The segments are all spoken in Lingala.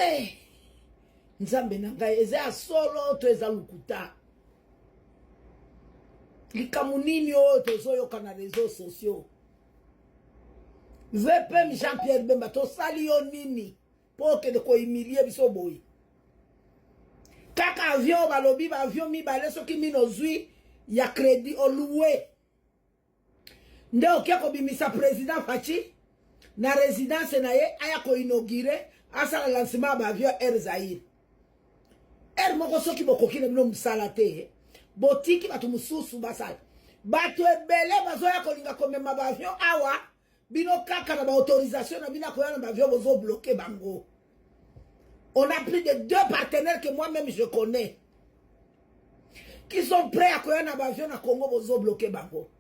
Eh, Nzambe na ngai, eza ya solo to eza lokuta? Likambo nini oyo tozoyoka na réseaux sociaux? VPM Jean-Pierre Bemba, tosali yo nini mpo okende kohumilie biso boye? Kaka avion balobi ba avion mibale, soki nini ozwi ya crédit oloue nde oke kobimisa président Fatshi na résidence na ye, aya koinaugurer, asala lancement ya baavion Air Zaire. Air moko, soki bokoki na bino mosala te, botiki bato mosusu basala. Bato ebele bazoya kolinga komema baavion awa, bino kaka na baautorisation na bino akoya na baavion, bozobloquer bango. On a plus de deux partenaires que moi-même je connais qui sont prêts à koya na baavion na Congo, bozobloquer bango.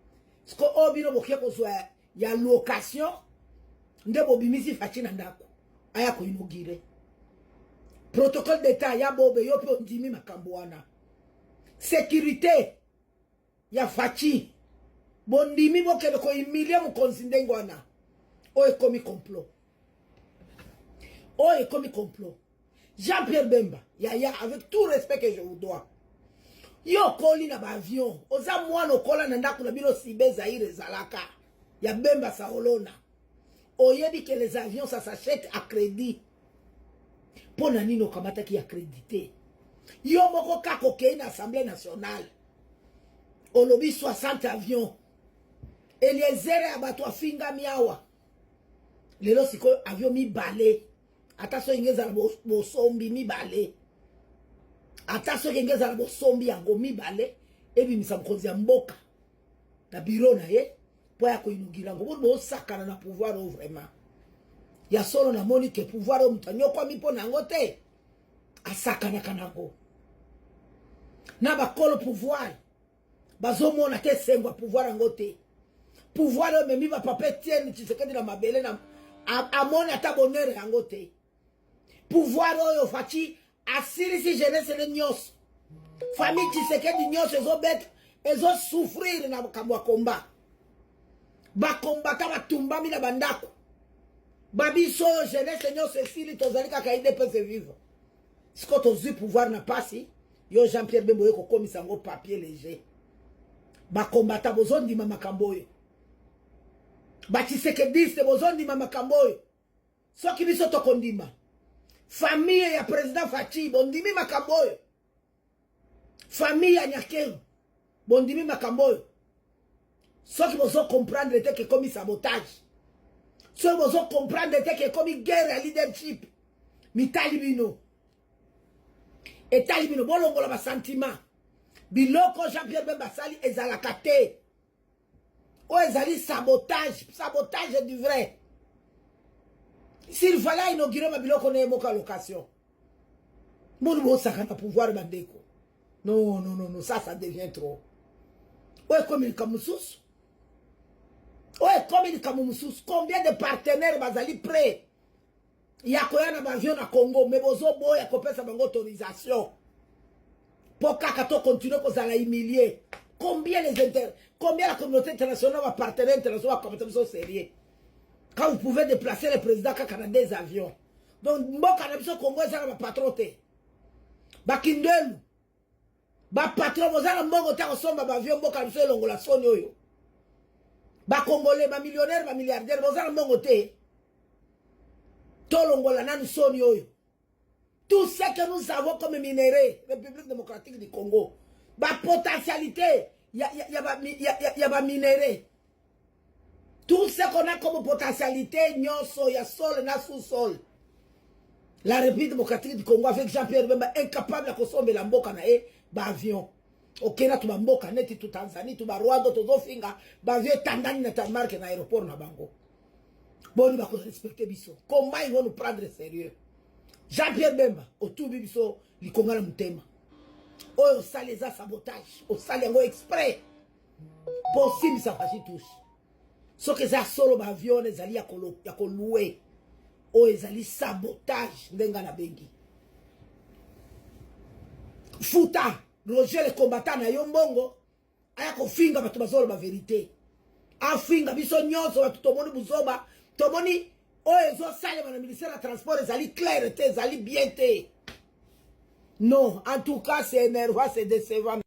Siko oyo bino boke kozwa ya location nde bobimisi Fatshi na ndako aya koinaugurer. Protocole d'état ya bobe, yo mpe ondimi makambo wana. Sécurité ya Fatshi, bondimi bokende kohumilie mokonzi ndenge wana. Oyo ekomi complot, oyo ekomi complot. Jean-Pierre Bemba, yaya, avec tout respect que je vous dois, yo okoli na baavion, oza mwana okola na ndako na bino sibe Zaire ezalaka ya Bemba Saolona, oyebi que les avions, ça s'achète à crédit. Mpo na nini okamataki ya crédit te? Yo moko kaka okei na Assemblée nationale, olobi 60 avions. Eliezer ya bato afingami awa lelo. Sikoyo avion mibale, ata soki nge ezala bosombi mibale, ata soki nge ezala bosombi yango mibale, ebimisa mokonzi ya mboka na bureau na ye mpo ya koinaugurer yango. Boni bosakana na pouvoir oyo? Vraiment, ya solo, namoni ke pouvoir oyo, moto anyokwami mpo na yango te, asakanaka nango. Na bakolo pouvoir bazomona te esengo ya pouvoir yango te. Pouvoir oyo ememi bapapa Etienne Tshisekedi na mabele na amoni ata bonheur yango te. Pouvoir oyo Fatshi asilisi jeunesse ne nyonso, famille Tshisekedi nyonso ezobeta, ezosouffrir na makambo ya komba. Bakombata batumbami na bandako babiso oyo, jeunesse nyonso esili, tozali kaka UDPS vivre. Siko tozwi pouvoir na pasi, yo Jean Pierre Bemba oye kokomisa yango papier léger. Bakombata, bozondima makambo oyo? Batshisekediste, bozondima makambo oyo? Soki biso tokondima, famille ya président Fatshi, bondimi makambo oyo? Famille ya Nyakeru, bondimi makambo oyo? Soki bozocomprendre te ke ekomi sabotage, soki bozocomprendre te ke ekomi guerre ya leadership, mitali bino, etali bino. Bolongola basentiment. Biloko Jean Pierre Bemba asali ezalaka te. Oyo ezali sabotage, sabotage du vrai. S'il fallait inaugurer babiloko na ye moko ya location, mboni bosaka na pouvoir, bandeko? Non, non, non, non, ça, ça devient trop. Oyo ekomi likambo mosusu, oyo ekomi likambo mosusu. Combien de partenaires bazali prêt ya koya na baavion na Congo, mais bozoboya kopesa bango autorisation mpo kaka tocontinue kozala humilie? Combien les inter combien la communauté internationale, bapartenaire international bakamata biso sérieux quand vous pouvez déplacer le président kaka na des avions? Donc mboka na biso Congo eza na bapatron te. Bakindelu bapatron, boza na mbongo te kosomba baavion, mboka na biso elongola soni oyo? Bacongolais, bamillionnaire, bamilliardaire, boza na mbongo te? Tolongola nanu soni oyo. Tout ce que nous avons comme minerai, République démocratique du Congo, bapotentialité ya baminerai, tout ce qu'on a comme potentialité nyonso ya sol na sous-sol, la République démocratique du Congo avec Jean-Pierre Bemba incapable ya kosombela mboka na ye baavion. Okenda tu bamboka neti tu Tanzanie, tu barwanda, tozofinga, baavion etandani na tarmac na aéroport na bango. Boni bakorespecte biso? Comment ils vont nous prendre sérieux? Jean-Pierre Bemba, otubi biso likonga na motema. Oyo osali eza sabotage, osali yango exprès mpo osimbisa Fatshi touche. Soki eza solo baavion wana ezali ya kolouer, oyo ezali sabotage ndenge nabengi. Futa Roger le combattant na yo mbongo, aya kofinga bato bazoloba vérité, afinga biso nyonso bato tomoni buzoba, tomoni. Oyo ezosalema na ministère ya transport ezali claire te, ezali bien te. Non, en tout cas, c'est énervant, c'est décevant.